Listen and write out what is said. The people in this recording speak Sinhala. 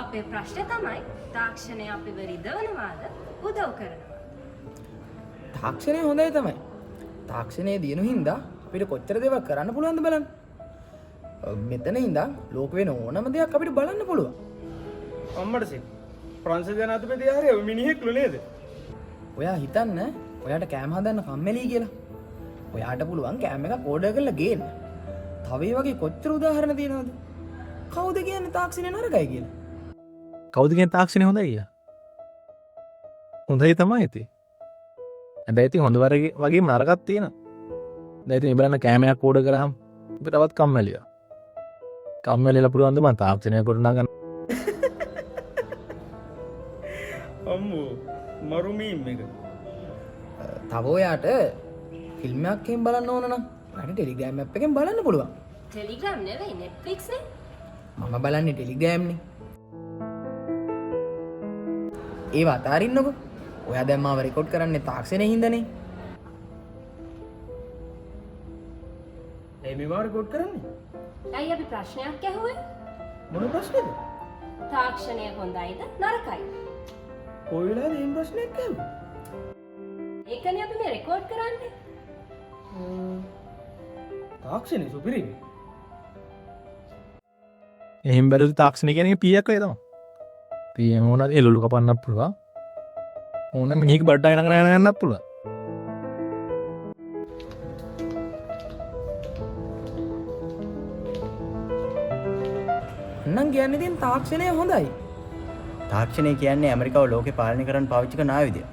අපේ ප්‍රශ්නේ තමයි තාක්ෂණය අපිව රිදවනවාද උදව් කරනවාද? තාක්ෂණය හොඳයි තමයි. තාක්ෂණය දියුණු හින්දා අපිට කොච්චර දේවල් කරන්න පුළුවන්ද බලන්න. මෙතන ඉඳන් ලෝක වෙන ඕනම දෙයක් අපිට බලන්න පුළුවන්. අම්මට සෙ ප්‍රංශ ජනාධිපති හරි මිනිහෙක්ලු නේද? ඔයා හිතන්න ඔයාට කෑම හදන්න කම්මැලි කියලා. ඔයාට පුළුවන් කෑම එකක් ඕඩර් කරලා ගේන්න. තව ඒ වගේ කොච්චර උදාහරණ තියෙනවද? කවුද කියන්නේ තාක්ෂණය නරකයි කියලා? කවුද කියන්නේ තාක්ෂණය හොඳයි කියලා? හොඳයි තමයි ඉතින්. හැබැයි ඉතින් හොඳ වගේම නරකක් තියෙනවා. දැන් ඉතින් මේ බලන්න කෑමයක් ඕඩර් කරාම අපි තවත් කම්මැලියා. කම්මැලිලා පුළුවන් ද මං තාක්ෂණය ගොඩනගන්න? අම්මෝ මරු මීම් එක. තව ඔයාට ෆිල්ම් එකක් එහෙම බලන්න ඕන නම් ඔයාට ටෙලිග්‍රෑම් ඇප් එකෙන් බලන්න පුළුවන්. ටෙලිග්‍රෑම් නෙවෙයි Netflix නේ. මම බලන්නේ ටෙලිග්‍රෑම් නේ. ඒව අතාරින්නකෝ. ඔයා දැන් මාව රෙකෝඩ් කරන්නේ තාක්ෂණය හින්දානේ. ඇයි මේ මාව රෙකෝඩ් කරන්නේ? ඇයි අපි ප්‍රශ්නයක් ඇහුවේ? මොන ප්‍රශ්නේද? තාක්ෂණය හොඳයිද නරකයිද? කොයි වෙලාවද එහෙම ප්‍රශ්නයක් ඇහුවේ? ඒකනේ අපි මේ රෙකෝඩ් කරන්නේ. තාක්ෂණය සුපිරිනේ. එහෙම බැලුවොත් තාක්ෂණය කියන්නේ පීයක් වගේ තමයි. පීයම වුණත් ඒ ලුළු කපන්නත් පුළුවන්. ඕන මිනිහෙක් බඩ අයන කරගෙන යන්නත් පුළුවන්. නම් කියන්නේ ඉතින් තාක්ෂණය හොඳයි. තාක්ෂණය කියන්නේ ඇමරිකාව ලෝකේ පාලනය කරන්න පාවිච්චි කරන ආයුධයක්.